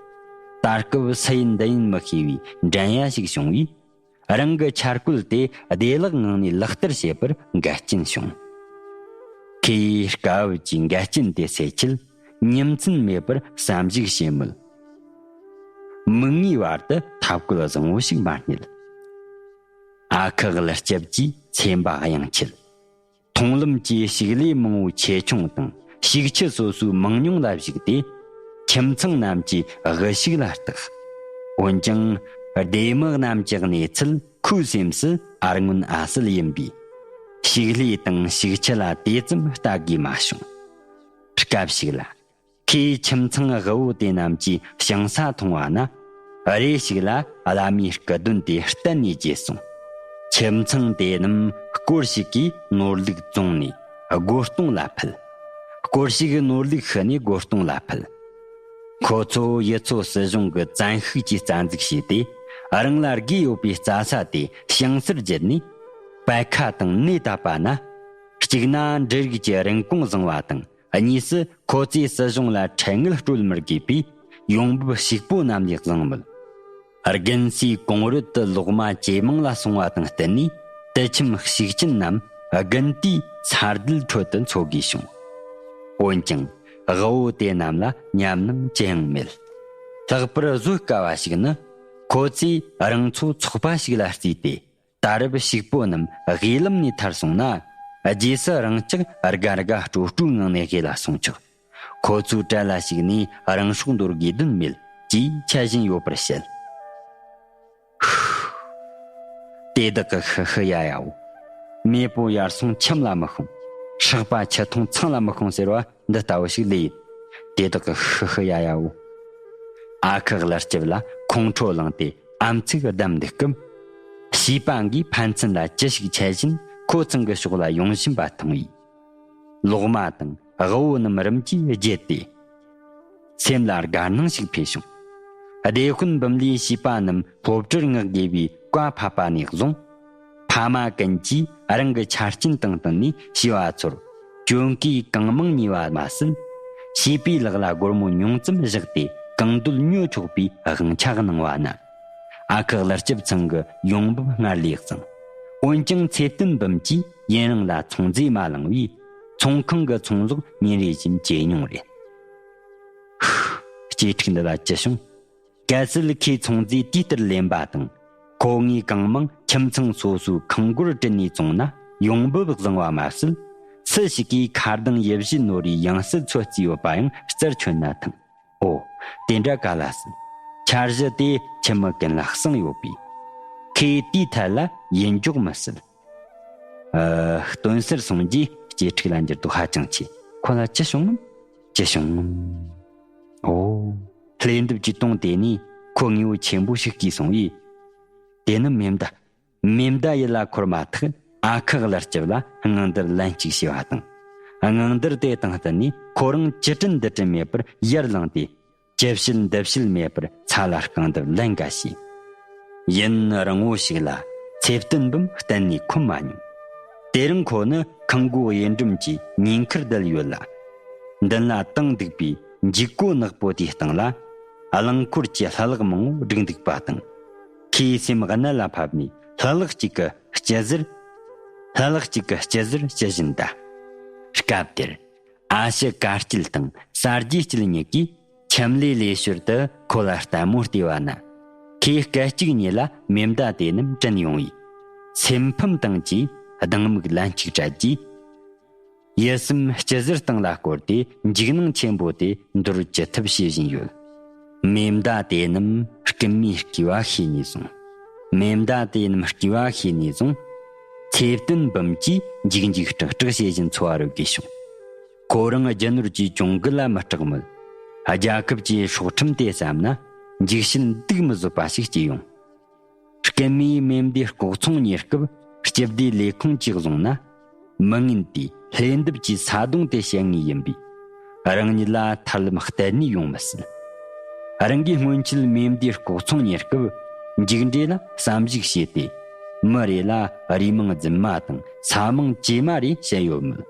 ད་སྐབས་སུ་ཡིན་འདི་ཡིན་མི་ཤེས་པའི་འགྲན་ཡ་ཞིག་བྱུང་བས། རང་གི་འཆར་བཀོད་དེ་བདེ་བླག་ངང་ནས་ལག་བསྟར་བྱེད་པར་འགལ་རྐྱེན་བྱུང་། ཁོས་སྐབས་བབ་ཀྱི་འགལ་རྐྱེན་དེ་སེལ་ཆེད་ཉིན་མཚན་མེད་པར་བསམ་གཞིག་བྱས་མོད། མིག་སྔའི་བར་དུ་ཐབས་བཀོད་བཟང་བོ་ཞིག་མ་རྙེད། ཨ་ཁུ་ཀླུ་སྐྱབས་ཀྱིས་སེམས་པ་གཡེང་ཆེད། མཐོང་ལམ་གྱི་ཕྱུགས་ལས་མང་བོའི་ཆེ་ཆུང་དང་ཕྱུགས་ཁྱུ་སོ་སོའི་མང་ཉུང་ལ་གཞིགས་ཏེ། ཁྱིམ་ཚང་རྣམས་ཀྱི་དབུ་ཕྱུག་ལ་བརྟག་འོན་ཀྱང་སྡེ་དམག་རྣམས་ཀྱི་གནས་ཚུལ་ཁོའི་སེམས་སུ་ཨར་སྔོན་ཨ་གསལ་ཡིན་པས། ཕྱུགས་ལས་དང་ཕྱུགས་ཁྱུ་ལ་དེ་ཙམ་ལྟ་དགོས་མ་བྱུང་། སྐབས་ཤིག་ལ། ཁོས་ཁྱིམ་ཚང་དབུལ་བོ་དེ་རྣམས་ཀྱི་ཞིང་ས་མཐོང་བ་ན། རེ་ཞིག་ལ་བླ་མའི་སྐུ་གདུང་དེ་གཏན་ནས་བརྗེད་སོང་། ཁྱིམ་ཚང་དེ་རྣམས་སྐོར་ཞིག་གིས་ནོར་ལུག་བཙོངས་ནས་སྒོ་སྟོང་ལ་ཕུལ། སྐོར་ཞིག་ནོར་ལུག་ཤི་ནས་སྒོ་སྟོང་ལ་ཕུལ། ཁོ་ཚོ་ཡུལ་ཚོ་སྲིད་གཞུང་གི་བཙན་ཤུགས་ཀྱིས་རྩ་འཛུགས་བྱས་ཏེ། རང་ལ་དགོས་ཡོད་པའི་རྩྭ་ས་དེ་ཞིང་སར་བསྒྱུར་ནས་པད་ཁ་དང་ནས་བཏབ་པ་ན། གཅིག་ན་འབྲུ་རིགས་ཀྱི་རིན་གོང་བཟང་བ་དང་། གཉིས་སུ་ཁོ་ཚོས་སྲིད་གཞུང་ལ་འཕྲལ་ངལ་སྤྲོད་མི་དགོས་པས་ཡོང་འབབ་ཕྱུག་པོ་རྣམས་ལས་བཟང་མོད། དགུན་སའི་གོང་རོལ་དུ་ལོག་མ་ཇེ་མང་ལ་སོང་བ་དང་བསྟུན་ནས། དུད་ཁྱིམ་ཕྱུགས་ཅན་རྣམས་དགུན་དུས་ས་རྡུལ་ཁྲོད་དུ་འཚོ་དགོས་བྱུང་། འོན་ཀྱང་དབུལ་བོ་དེ་རྣམས་ལ་ཉམས་སྣང་ཅི་ཡང་མེད། ལྷག་པར་བཟོད་དཀའ་བ་ཞིག་ནི། ཁོ་ཚོས་རང་ཚོ་ཚོགས་པ་ཞིག་ལ་བརྩིས་ཏེ། ད་རེབ་ཕྱུག་པོ་རྣམས་དབུས་ལམ་ནས་ཐར་སོང་ན། རྗེས་སུ་རང་ཅག་དགའ་དགའ་སྤྲོ་སྤྲོའི་ངང་ནས་དབུས་ལ་སོང་ཆོག །ཁོ་ཚོའི་གྲལ་ལ་ཞུགས་ནས་རང་སྲོག་འདོར་དགོས་དོན་མེད་ཅེས་འཆད་བཞིན་ཡོད་པར་བཤད། ཧུ། དེ་དག་གི་ཧི་ཧི་ཡ་ཡའོ། མེས་པོ་ཡར་སོང་ཁྱིམ་ལ་མི་ཤོང་། སྲེག་པ་ཆུ་འཐུང་ཚང་ལ་མི་ཤོང་ཟེར་བ་འདི་ལྟ་བུ་ཞིག་ལོས་ཡིན། དེ་དག་གི་ཧི་ཧི་ཡ་ཡའོ། ཨ་ཁུ་ཀླུ་སྐྱབས་ལ་ཁོང་ཁྲོ་ལངས་ཏེ་ཨམ་ཚིག་བསྡམས་འདུག་སྐབས། བྱིས་པ་འགས་ཕན་ཚུན་ལ་ཅི་ཞིག་འཆད་བཞིན་ཁོ་ཚང་གི་ཕྱོགས་ལ་ཡོང་བཞིན་པ་མཐོང་བས། ལོག་མ་དང་དབུལ་བོ་རྣམས་རིམ་གྱིས་བརྗེད་དེ། སེམས་ལ་དགའ་སྣང་ཞིག་འཕེལ་བྱུང་། སྡེ་དཔོན་འབུམ་ལིས་བྱིས་པ་རྣམས་སློབ་གྲྭར་མངགས་དགོས་པའི་བཀའ་ཕབ་པ་ནས་བཟུང་། ཕ་མ་ཀུན་གྱིས་རང་གི་ཆ་རྐྱེན་དང་བསྟུན་ནས་བྱིས་པ་ཚོར་གྱོན་གོས་གང་མང་ཉོས་པ་མ་ཟད། བྱིས་པའི་ལག་ལ་སྒོར་མོ་ཉུང་ཙམ་བཞག་སྟེ་གང་འདོད་ཉོ་ཆོག་པའི་དབང་ཆ་གནང་བ་ན། ཨ་ཁུ་ཀླུ་སྐྱབས་ཚང་གི་ཡོང་འབབ་སྔར་ལས་བཟང་། འོན་ཀྱང་ཚེ་བརྟན་འབུམ་གྱིས་ཡུན་རིང་ལ་ཚོང་རྫས་མ་བླངས་པས། ཚོང་ཁང་གི་ཚོང་ཟོག་ཉིན་རེ་བཞིན་ཇེ་ཉུང་རེད། ཧུ། གཅེས་ཕྲུག་འདི་ལ་ཅི་བྱུང་། གལ་སྲིད་ཁོས་ཚོང་རྫས་དུས་ལྟར་ལེན་པ་དང་། ཁོ་ངའི་གང་མང་ཁྱིམ་ཚང་སོ་སོའི་ཁང་སྒོར་དཀྲིས་ནས་བཙོངས་ན་ཡོང་འབབ་བཟང་བ་མ་ཟད། སུ་ཞིག་གིས་མཁར་ལྡིང་ཡིད་བཞིན་ནོར་བུའི་ཡང་སྲིད་འཚོལ་རྩིས་ཡོད་པ་ཡང་རྩད་ཆོད་ན་ཐང་། ཨོ། དེ་འདྲ་ག་ལ་སྲིད། འཆར་གཞི་དེ་ཁྱིམ་མི་ཀུན་ལ་གསང་ཡོད་པས། ཁོས་དེའི་ཐད་ལ་ཡིད་འཇོག་མི་སྲིད། ཨ། སྟོན་སར་སོང་རྗེས་སྐྱེས་ཕྲུག་ལ་འགྱུར་ལྡོག་ཧ་ཅང་ཆེ། ཁོ་ལ་ཅི་བྱུང་ངམ། ཅི་བྱུང་ངམ། ཨོ། ལྷེ་འདབས་ཀྱི་དོང་དེ་ནས་ཁོ་དངོས་པོ་ཆེན་པོ་ཞིག་བརྐུས་སོང་བས། དེ་ནི་མེ་མདའ། མེ་མདའ་ཡིད་ལ་འཁོར་མ་ཐག་ཨ་ཁུ་ཀླུ་སྐྱབས་ལ་དངངས་འདར་ལན་གཅིག་བྱས་པ་དང་། དངངས་འདར་དེ་དང་བསྟུན་ནས་ཁོ་རང་ཅི་དྲན་འདི་དྲན་མེད་པར་ཡར་ལངས་ཏེ། ཅི་བྱེད་འདི་བྱེད་མེད་པར་ཚ་ལ་རྐང་རྡབ་ལན་འགའ་བྱས། ཡུན་རིང་བོ་ཞིག་ལ་ཚེ་བརྟན་འབུམ་གཏན་ནས་འཁོམ་མ་མྱོང་། དེ་རིང་ཁོ་ནི་ཁང་སྒོ་གཡས་འགྲམ་གྱི་ཉེན་ཁར་བསྡད་ཡོད་ལ། མདུན་ལ་བཏིང་འདུག་པའི་འཇིགས་སྒོ་ནག་པོ་དེའི་སྟེང་ལ། རླངས་འཁོར་གྱི་ལྷ་ལག་མང་བོ་བསྒྲིགས་འདུག་པ་དང་། ཁོའི་སེམས་གནད་ལ་ཕབ་ནས་ལྷ་ལག་གཅིག་གི་དཔྱད་གཟེར། ལྷ་ལག་གཅིག་གི་དཔྱད་གཟེར་དཔྱད་བཞིན་གདའ། སྐབས་དེར། ཨ་ཕྱི་དཀར་སྐྱིད་དང་གསར་བརྗེ་སྐྱིད་གཉིས་ཀྱིས་ཁྱིམ་ལས་ལས་ཞོར་དུ་ཁོ་ལ་ལྟད་མོ་བལྟས་པ་ན། ཁོས་སྐད་ཅིག་ཉིད་ལ་མེ་མདའ་དེ་རྣམས་དྲན་ཡོང་བས། སེམས་ཕམ་དང་བཅས་སྡང་མིག་ལན་གཅིག་བྲལ་རྗེས། ཡིད་སེམས་སྐྱི་གཟེར་སྟེང་ལ་བསྐོར་ཏེ་འཇིགས་སྣང་ཆེན་པོ་དེ་འདོར་ཅི་ཐུབ་བྱེད་བཞིན་ཡོད། མེ་མདའ་དེ་རྣམས་རྐུན་མས་བརྐུས་པ་ཤེས་ནས་བཟུང་། མེ་མདའ་དེ་རྣམས་བརྐུས་པ་ཤེས་ནས་བཟུང་། ཚེ་བརྟན་འབུམ་གྱིས་འཇིགས་འཇིགས་སྐྲག་སྐྲག་བྱེད་བཞིན་འཚོ་བ་རོལ་དགོས་བྱུང་། ཁོ་རང་རྒྱུ་ནོར་གྱི་གྱོང་གུད་ལ་མི་སྐྲག་མོད། རྒྱལ་ཁབ་ཀྱི་སྲོག་ཁྲིམས་དེ་བསམ་ན་ འཇིགས་ཞེན་སྡུག་མི་བཟོད་པ་ཞིག་སྐྱེས་ཡོང་། རྐུན་མས་མེ་མདའི་ལྐོག་ཚོང་གཉེར་སྐབས་སྤྱི་བདེ་ལས་ཁུངས་ཀྱིས་བཟུང་ན། མི་ངན་དེས་ལྷས་འདབས་ཀྱི་ས་དོང་དེ་བཤལ་ངེས་ཡིན་པས། རང་ཉིད་ལ་ཐར་ལམ་གཏན་ནས་ཡོང་མི་སྲིད། རང་གིས་སྔོན་ཆད་མེ་མདའི་ལྐོག་ཚོང་གཉེར་སྐབས་མཇུག་འབྲས་ལ་བསམ་གཞིག་བྱས་ཏེ། མི་རེ་ལ་རུས་མིང་རྫུན་མ་དང་ས་མིང་བཅོས་མ་རེ་བཤད་ཡོད་མོད།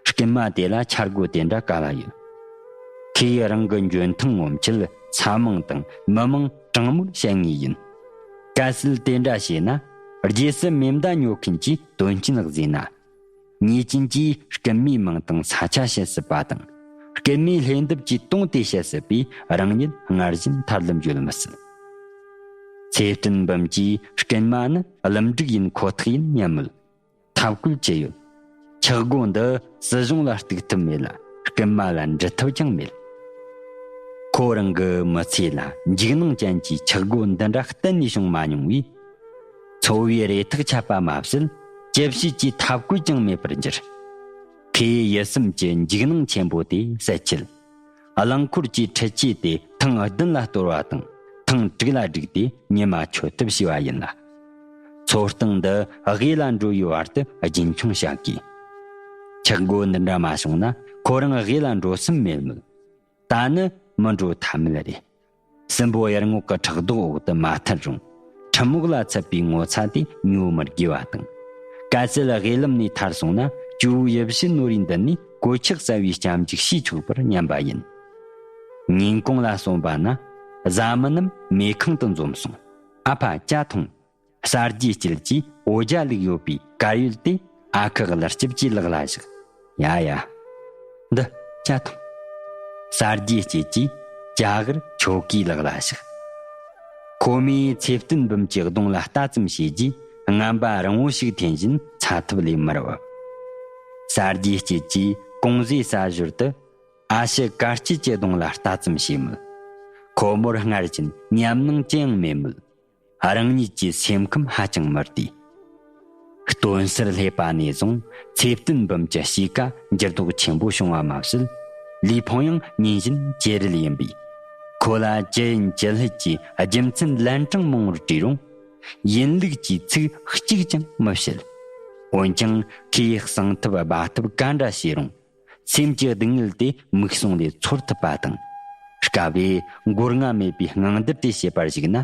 རྐུན་མ་དེ་ལ་འཆར་སྒོ་དེ་འདྲ་ག་ལ་ཡོད། ཁོས་རང་གི་འཇོན་ཐང་ངོམ་ཆེད་ས་མིང་དང་མི་མིང་དྲང་མོར་བཤད་ངེས་ཡིན། གལ་སྲིད་དེ་འདྲ་བྱས་ན། རྗེས་སུ་མེ་མདའ་ཉོ་མཁན་གྱིས་དོན་རྐྱེན་གཟིགས་ན། ཉེས་ཅན་གྱིས་རྐུན་མའི་མིང་དང་ས་ཆ་བཤད་སྲིད་པ་དང་། རྐུན་མས་ལྷས་འདབས་ཀྱི་དོང་དེ་བཤད་སྲིད་པས། རང་ཉིད་སྔར་བཞིན་ཐར་ལམ་ཡོད་མི་སྲིད། ཚེ་བརྟན་འབུམ་གྱིས་རྐུན་མ་ནི་ཀླུ་འབྲུག་ཡིན་ཁོ་ཐག་ཡིན་སྙམ་མོད། ཐབས་བཀོད་ཅི་ཡོད། ཆག་སྒོ་འདི་སྲིད་གཞུང་ལ་གཏུག་ཐུབ་མེད་ལ། རྐུན་མ་ལ་འདྲི་ཐུབ་ཀྱང་མེད། ཁོ་རང་གི་མི་ཚེ་ལ་འཇིགས་སྣང་ཅན་གྱི་ཆག་སྒོ་འདི་འདྲ་གཏན་ནས་བྱུང་མ་མྱོང་བས། འཚོ་བའི་རེ་ཐག་ཆད་པ་མ་ཟད། ཅི་བྱེད་ཀྱི་ཐབས་བཀོད་ཀྱང་མེད་པར་གྱུར། ཁོས་ཡིད་སེམས་ཀྱི་འཇིགས་སྣང་ཆེན་པོ་དེ་སེལ་ཆེད། རླངས་འཁོར་གྱི་འཕྲུལ་ཆས་དེ་ཐེངས་བདུན་ལ་གཏོར་བ་དང་། ཐེངས་དྲུག་ལ་བསྒྲིགས་ཏེ་ཉི་མ་མཆོད་ཐབས་བྱས་པ་ཡིན་ལ། འཚོ་སྟངས་འདི་དབུས་ལ་འགྲོ་བའི་བར་དུ་རྒྱུན་འཁྱོངས་བྱ་དགོས། ཆག་སྒོ་འདི་འདྲ་མ་བྱུང་ན། ཁོ་རང་དབུས་ལ་འགྲོ་སེམས་མེད་མོད། ད་ནི་མི་འགྲོ་ཐབས་མེད་རེད། སྲིན་པོ་ཡར་ངོགས་ཀྱི་ཕྲག་དོག་འོག་ཏུ་མ་ཐར་རུང་། ཁྲིམས་འོག་ལ་ཚུད་པའི་ངོ་ཚ་དེ་ཉོ་མི་དགོས་པ་དང་། གལ་སྲིད་དབུས་ལམ་ནས་ཐར་སོང་ན། ཇོ་བོ་ཡིད་བཞིན་ནོར་བུའི་མདུན་ནས་གོད་ཆག་ཟ་བའི་སྐྱབས་འཇུག་བྱས་ཆོག་པར་སྙམ་པ་ཡིན། ཉིན་གུང་ལ་སོང་པ་ན། བཟའ་མི་རྣམས་མེ་ཁང་དུ་འཛོམས་སོང་། ཨ་ཕ་ཇ་འཐུང་། གསར་བརྗེའི་དཀྱིལ་གྱིས་འོ་ཇ་བླུགས་ཡོད་པའི་དཀར་ཡོལ་དེ་ཨ་ཁུ་ཀླུ་སྐྱིབས་ཀྱི་ལག་ལ་བཞག་ཡ་ཡ། འདི་ཇ་འཐུང་། གསར་བརྗེའི་དཀྱིལ་གྱིས་ཇ་གར་ཆོ་གའི་ལག་ལ་བཞག་ཁོ་མོས་ཚེ་བརྟན་འབུམ་གྱི་གདོང་ལ་ལྟ་ཙམ་བྱས་རྗེས། རྔམ་པ་རིང་བོ་ཞིག་འཐེན་བཞིན་ཚ་ཐབ་ལས་མར་བབས། གསར་བརྗེའི་དཀྱིལ་གྱིས་གོང་ཟས་ཟ་ཞོར་དུ། ཨ་ཕྱི་དཀར་སྐྱིད་ཀྱི་གདོང་ལ་ལྟ་ཙམ་བྱས་མོད། ཁོ་མོར་སྔར་བཞིན་ཉམས་སྣང་ཅི་ཡང་མེད་མོད། རང་ཉིད་ཀྱི་སེམས་ཁམས་ཧ་ཅང་མི་བདེ། སྟོན་སར་སླེབས་པ་ནས་བཟུང་ཚེ་བརྟན་འབུམ་གྱི་གཤིས་ཀ་འགྱུར་ལྡོག་ཆེན་པོ་བྱུང་བ་མ་ཟད། ལུས་ཕུང་ཡང་ཉིན་བཞིན་ཇེ་རིལ་ཡིན་པས། ཁོ་ལ་ཅི་ཡིན་ཅི་སླད་ཀྱི་རྒྱུ་མཚན་ལན་གྲངས་མང་བོར་དྲིས་རུང་། ཡིན་ལུགས་ཀྱི་ཚིག་གཅིག་ཀྱང་མི་བཤད། འོན་ཀྱང་ཁོས་གསང་ཐབས་སྦ་ཐབས་ག་འདྲ་བྱས་རུང་། སེམས་ཀྱི་སྡུག་བསྔལ་དེ་མིག་ཟུང་ལས་ཚོར་ཐུབ་པ་དང་། སྐབས་རེ་མགོ་རྔ་མེད་པའི་དངངས་འདུལ་དེ་བྱེད་པར་གཞིགས་ན།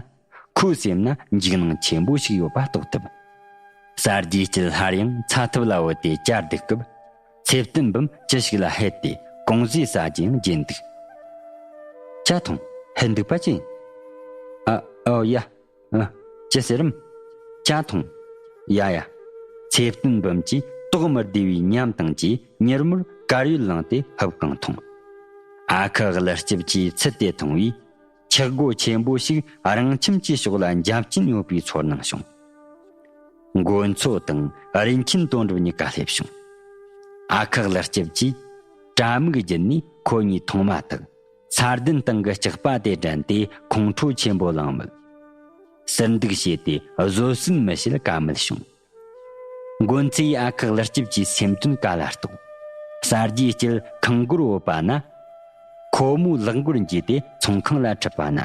ཁོའི་སེམས་ན་འཇིགས་སྣང་ཆེན་པོ་ཞིག་ཡོད་པ་རྟོགས་ཐུབ། གསར་བརྗེའི་དཀྱིལ་སླར་ཡང་ཚ་ཐབ་ལ་བུད་དེ་ཇ་བསྡུ་སྐབས། ཚེ་བརྟན་འབུམ་ཅི་ཞིག་ལ་ཧད་དེ་གོང་ཟས་ཟ་རྒྱུ་ཡང་བརྗེད་འདུག་ཇ་འཐུང་། ཧད་འདུག་པ་ཅི་ཡིན། ཨ་ཨོ་ཡ། ཨ། ཅི་ཟེར་རམ། ཇ་འཐུང་། ཡ་ཡ། ཚེ་བརྟན་འབུམ་གྱིས་དོགས་མི་བདེ་བའི་ཉམས་དང་བཅས་མྱུར་མོར་དཀར་ཡོལ་བླངས་ཏེ་ཧུབ་གང་འཐུང་། ཨ་ཁུ་ཀླུ་སྐྱིབས་ཀྱིས་ཚུལ་དེ་མཐོང་བས། ཆག་སྒོ་ཆེན་པོ་ཞིག་རང་ཁྱིམ་གྱི་ཕྱོགས་ལ་འཇབ་ཀྱིན་ཡོད་པའི་ཚོར་སྣང་བྱུང་། མགོན་མཚོ་དང་རིན་ཆེན་དོན་གྲུབ་གཉིས་ཀ་སླེབས་བྱུང་། ཨ་ཁུ་ཀླུ་སྐྱིབས་ཀྱིས་དྲ་མིག་བརྒྱུད་ནས་ཁོ་གཉིས་མཐོང་མ་ཐག་སར་ལྡན་སྟེང་གི་ལྕགས་པ་དེ་དྲན་ཏེ་ཁོང་ཁྲོ་ཆེན་པོ་ལངས་མོད། ཟུར་འདུག་བྱས་ཏེ་བཟོད་བསྲན་མི་བྱེད་ཀ་མེད་བྱུང་། མགོན་མཚོས་ཨ་ཁུ་ཀླུ་སྐྱིབས་ཀྱི་སེམས་དོན་ག་ལ་རྟོགས། གསར་བརྗེའི་དཀྱིལ་ཁང་སྒོར་བུད་པ་ན། ཁོ་མོའི་ལག་མགོར་འགྱེལ་ཏེ་ཚོང་ཁང་ལ་ཁྲིད་པ་ན།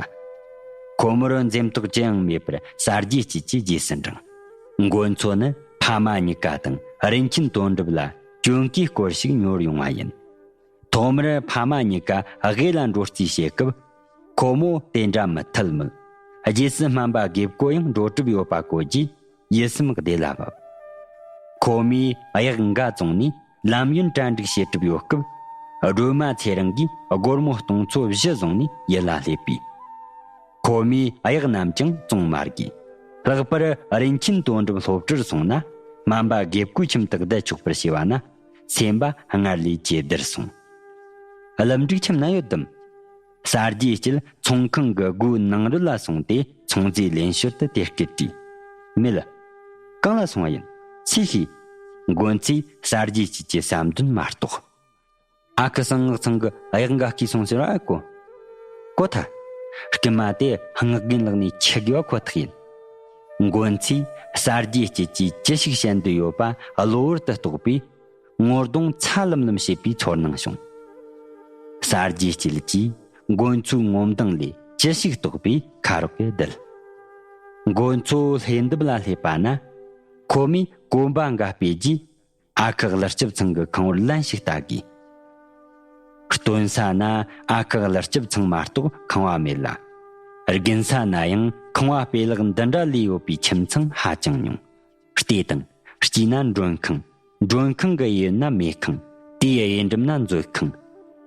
ཁོ་མོར་འཛེམ་དོགས་ཅི་ཡང་མེད་པར་གསར་བརྗེའི་དཀྱིལ་གྱི་རྗེས་སུ་འབྲངས། མགོན་མཚོ་ནི་ཕ་མ་གཉིས་ཀ་དང་རིན་ཆེན་དོན་གྲུབ་ལ་གྱོན་གོས་སྐོར་ཞིག་ཉོར་ཡོང་བ་ཡིན། ཐོག་མར་ཕ་མ་གཉིས་ཀ་དབུས་ལ་འགྲོ་རྩིས་བྱེད་སྐབས། ཁོ་མོ་དེ་འདྲ་མི་ཐུལ་མོད། རྗེས་སུ་སྨན་པ་དགེ་བསྐོས་ཡང་འགྲོ་གྲབས་ཡོད་པ་གོ་རྗེས་ཡིད་སེམས་བདེ་ལ་བབས། ཁོ་མོས་གཡག་འགའ་བཙོངས་ནས་ལམ་ཡུན་གྲ་འགྲིག་བྱེད་གྲབས་ཡོད་སྐབས། སྒྲོལ་མ་ཚེ་རིང་གིས་སྒོར་མོ་སྟོང་ཚོ་བཞི་བཟུང་ནས་ཡིད་ལ་སླེབས་པས། ཁོ་མོས་གཡག་རྣམས་ཀྱང་བཙོང་མ་དགོས། ལྷག་པར་རིན་ཆེན་དོན་གྲུབ་སློབ་གྲྭར་སོང་ན། སྨན་པ་དགེ་བསྐོས་ཁྱིམ་དུ་བསྡད་ཆོག་པར་བྱས་པ་ན། སེམས་པ་སྔར་ལས་ཇེ་བདེར་སོང་། ཀླུ་འབྲུག་ཁྱིམ་ན་ཡོད་དམ། གསར་བརྗེའི་དཀྱིལ་ཚོང་ཁང་གི་སྒོའི་ནང་རོལ་ལ་སོང་སྟེ་ཚོང་རྫས་ལེན་ཞོར་དུ་དེ་སྐད་དྲིས། མེད། གང་ལ་སོང་བ་ཡིན། སུས་ཤེས། མགོན་མཚོས་གསར་བརྗེའི་དཀྱིལ་གྱི་བསམ་དོན་མ་རྟོགས། ཨ་ཁུ་གསང་སྔགས་ཚང་གི་གཡག་འགའ་བརྐུས་སོང་ཟེར་བ་ཨེ་གོ། གོ་ཐལ། རྐུན་མ་དེ་སྔགས་རྒན་ལག་ནས་འཆི་དགོས་པ་ཁོ་ཐག་ཡིན། མགོན་མཚོས་གསར་བརྗེའི་དཀྱིལ་གྱིས་ཅི་ཞིག་བཤད་འདོད་ཡོད་པ་གློ་བུར་དུ་རྟོགས་པས། ངོ་གདོང་ཚ་ལམ་ལམ་བྱེད་པའི་ཚོར་སྣང་བྱུང་། གསར་བརྗེའི་དཀྱིལ་གྱིས་མགོན་མཚོའི་ངོ་མདངས་ལས་ ཅི་ཞིག་རྟོགས་པའི་ཁ་རོག་གི་རྡུལ། མགོ་མཚོ་ལྷེ་འདབས་ལ་སླེབས་པ་ན། ཁོ་མོས་གོམ་པ་འགའ་སྤོས་རྗེས། ཨ་ཁུ་ཀླུ་སྐྱབས་ཚང་གི་ཁང་བར་ལན་ཞིག་ལྟ་དགོས། སྟོན་ས་ན་ཨ་ཁུ་ཀླུ་སྐྱབས་ཚང་མ་གཏོགས་ཁང་བ་མེད་ལ། དགུན་ས་ན་ཡང་ཁང་བ་སྤོས་ལག་འདི་འདྲ་ལས་ཡོད་པའི་ཁྱིམ་ཚང་ཧ་ཅང་ཉུང་། ལྟོས་དང་། དཀྱིལ་ན་མགྲོན་ཁང་། མགྲོན་ཁང་གི་གཡས་ན་མེ་ཁང་། དེའི་གཡས་འགྲམ་ན་མཛོད་ཁང་།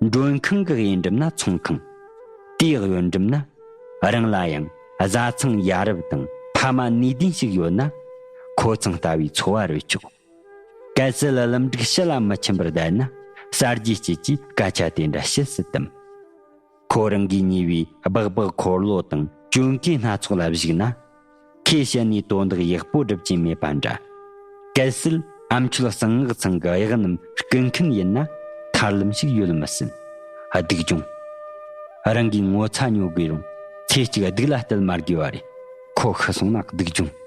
མགྲོན་ཁང་གི་གཡས་འགྲམ་ན་ཚོང་ཁང་། དེའི་གཡོན་འགྲམ་ན། རང་ལ་ཡང་བཟའ་ཚང་ཡ་རབས་དང་ཕ་མ་ནུས་ལྡན་ཞིག་ཡོད་ན། ཁོ་ཚང་ལྟ་བུའི་འཚོ་བ་རོལ་ཆོག། གལ་སྲིད་ལམ་འགྲིག་ཕྱི་ལ་མི་ཕྱིན་པར་བསྡད་ན། གསར་བརྗེའི་དཀྱིལ་གྱི་སྐད་ཆ་དེ་འདྲ་བཤད་སྲིད་དམ། ཁོ་རང་གིས་ཉོས་པའི་སྦག་སྦག་འཁོར་ལོ་དང་གྱོན་གོས་སྣ་ཚོགས་ལ་གཞིགས་ན། ཁོས་བཤད་ནས་དོན་དག་ཡག་པོ་སྒྲུབ་ཀྱིན་མེད་པ་འདྲ། གལ་སྲིད་ཨ་མཆོད་གསང་སྔགས་ཚང་གི་གཡག་རྣམས་རྐུ་མཁན་ཡིན་ན། ཐར་ལམ་ཞིག་ཡོད་མི་སྲིད། སྡུག་གྱོང་། རང་གིས་ངོ་ཚ་ཉོ་དགོས་རུང་། ཚེ་གཅིག་སྡུག་ལ་གཏད་མ་དགོས་པ་རེད། ཁོ་ཤི་སོང་ན་སྡུག་གྱོང་